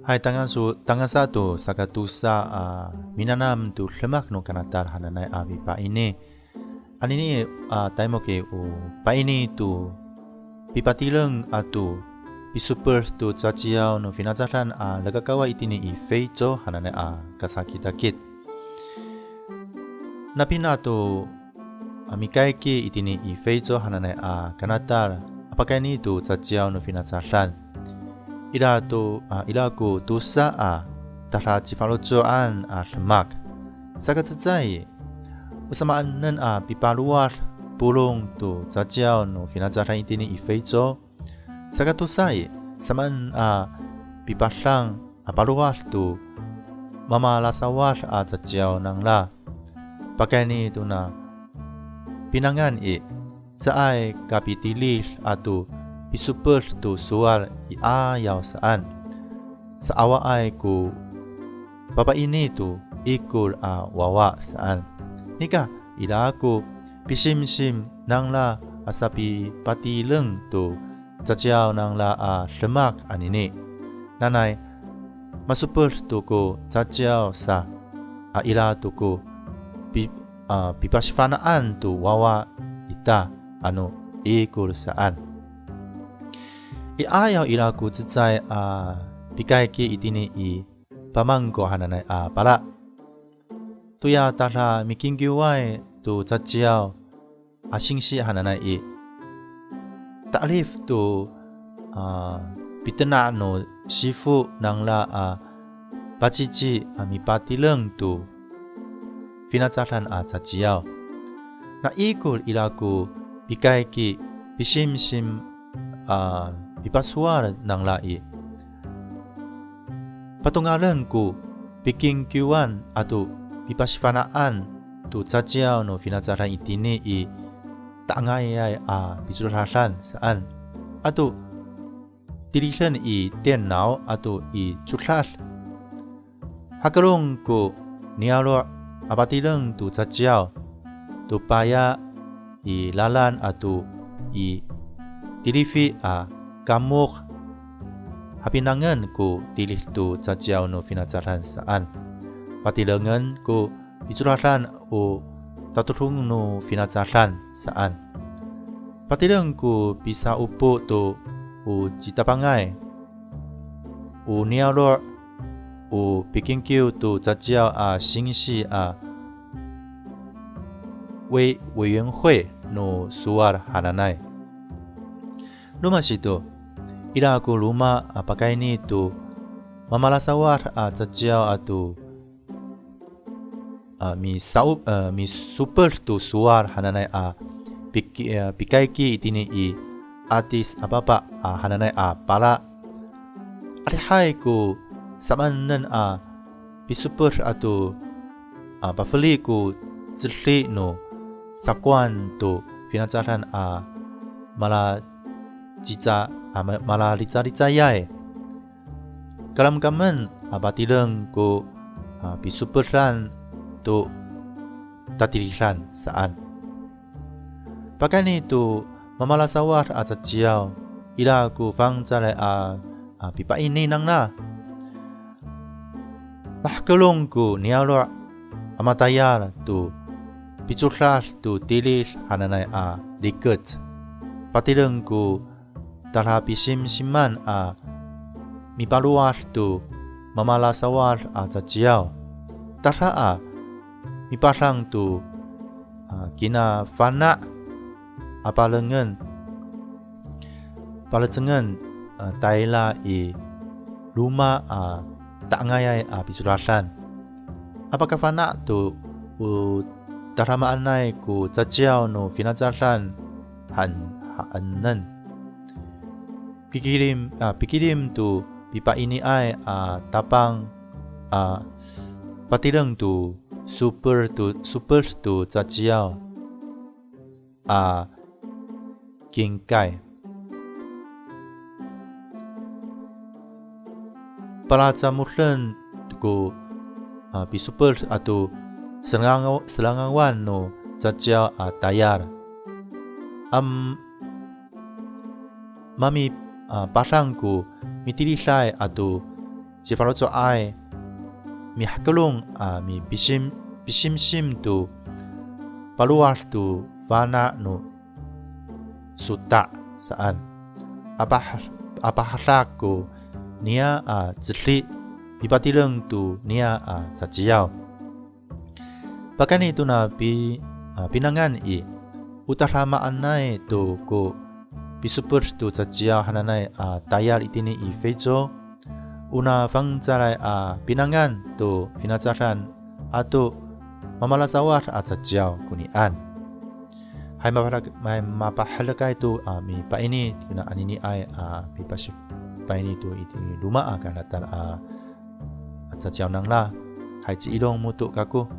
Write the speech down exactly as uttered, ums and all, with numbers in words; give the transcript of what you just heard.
Hay, tangasa to, tangasa to saka tosa a minanam to demak no kanatal hananay a pipaini. Anini a taymoki o paini to pipatireng ato pisoped to caciyaw no finacadan a lekakawa itini i Feyco hananay a kasakitakit. Napina to a mikayki itini i Feyco hananay a kanatal a pakayni to caciyaw no finacadan. Ira to, a, ira ko tosa a tadacifaloco'an a demak. Saka cecay, o samaanen a pipalowad polong to caciyaw no finacadan itini i Feyco. Saka tosa i, samaan a pipadang a palowad to mamalasawad a caciyaw nangra. Pakayni tona pinangan i, caay kapitilid ato pisoped to sowal i 'ayaw saan. Saawaay ko papaini to ikor a wawa saan. Nika, ira ko pisimsim nangra a sapipatireng to caciyaw nangra a demak anini. Nanay, masoped to ko caciyaw sa, a ira to ko pi-, a, pipasifana'an to wawa ita ano ikor saan. I 'ayaw ira ko cecay a pikayki itini i Pamangko hananay a pala. Toya tada mikingkiway to caciyaw a singsi hananay i, ta'elif to, a, pitena' no sifo nangra a pacici a mipatireng to finacadan a caciyaw. Na ikor ira ko pikayki pisimsim a pipasowal nangra i, patongalen ko pikingkiwan ato pipasifana'an to caciyaw no finacadan itini i ta'angayay a picodadan saan. Ato tiliden i tinaw ato i codad. Hakelong ko niyaro' a patireng to caciyaw, to paya i lalan ato i tilifi a kamok, hapinangen ko tilid to caciyaw no finacadan saan. Patirengen ko picodadan o tatodong no finacadan saan. Patireng ko pisa'opo to o citapangay, o niyaro', o pikingkiw to caciyaw a singsi a 委-, 委员会 no sowal hananay. Roma sato, ira ko roma a pakayni to mamalasawad a caciyaw ato a, misao-, a, misoped to sowal hananay a piki-, a, pikayki itini i Addis Ababa a hananay a pala. Adihay ko samaanen a pisoped ato, a, pafeli ko cedi no sakowan to finacadan a malacica-, a, ma-, malalicalicayay. Kalamkamen a patireng ko, a, pisopedan to tatilidan saan. Pakayni to mamalasawad a caciyaw, ira ko fangcalay a, a, pipaini nangra. Mahekelong ko niyaro' a matayal to picodad to tilid hananay a rikec. Patireng ko tadapisimsiman a mipalowad to mamalasawad a caciyaw. Tada a mipadang to, a, kinafana' a palengen, palecengen, a, tayra i roma a ta'angayay a picodadan. A pakafana' to o tadamaanay ko caciyaw no finacadan han, haenen. Pikilim, a, pikilim to pipainiay a tapang a patireng to soped to, soped to caciyaw a kingkay. Palacamoden ko, a, pisoped ato selangaw-, selangawan no caciyaw a tayal. Am, mami, a, padang ko mitiliday ato Cifaloco'ay, mihakelong a mipisim, pisimsim to palowad to fana' no sota saan. Apah, apahadak ko niyah a cedi, pipatireng to niyah a caciyaw. Pakayni tona pi, a, pinangan i, o tadamaanay to ko pisoped to caciyaw hananay a tayal itini i Feyco, o na fangcalay a pinangan to finacadan ato mamalasawad a caciyaw konian. Hay mapahelek-, hay mapahelekay to a mipaini tona aniniay a pipasipaini to itini roma a kanatal a, a caciyaw nangra. Hay ci Ilong Moto kako.